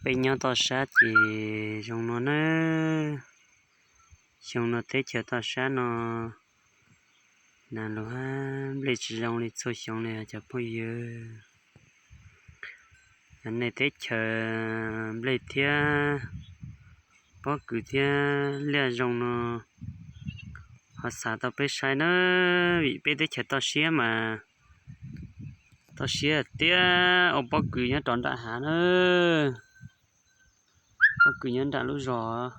Peb nyob toj sab ces zoo no nawb. Xyoo no teb chaws toj sab no nas lug hab nplej tsis zoo li txhua xyoo li cov phooj ywg. Nej teb chaws nplej thiab pob kws thiab liaj zoo no ho xa tau peb saib nawb, vim peb teb chaws toj siab mas toj siab tiag, ua pob kws nyob rov nram hav na. Pob kws nyob nram lub zos,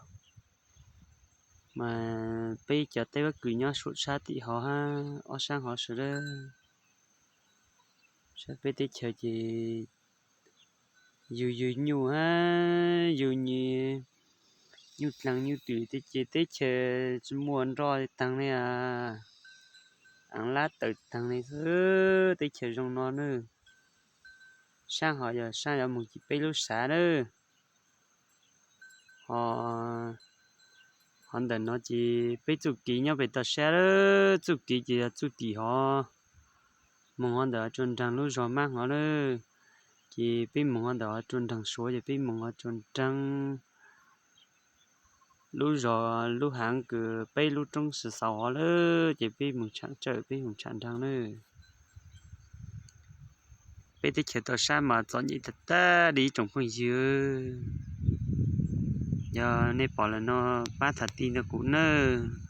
mas peb cov teb pob kws nyob suam sab tim hov hab ob sab hov sawv daws. Saib peb teb chaws ces yug yug nyuj hab yug nyuj dlaag nyuj twm ces teb chaws tsis muaj nroj taag li, aav lab tawm taag li xwb. Teb chaws zoo no nawb. Saab hov yog saab yuav moog ci peb lub sav nawb. Ho, ho ntawm no ces peb txuj kev nyob pem toj sab, txuj kev ces yog txuj tim hov, moog hov ntawm tsua nraag lub zog Mab Hov nawb. Ces peb moog hov ntawm tsua nraag Suav ces peb moog hov tsua nraag lub zog lub haav kws peb lub roob xaus hov lawm ces peb moog tsham tsawm peb moog tsham nraag nawb. Peb teb chaws toj sab mas txom nyem tag tag li ib tsoom phooj ywg. Yog nej pom lawm no pab tham ti nrug kuv nawb.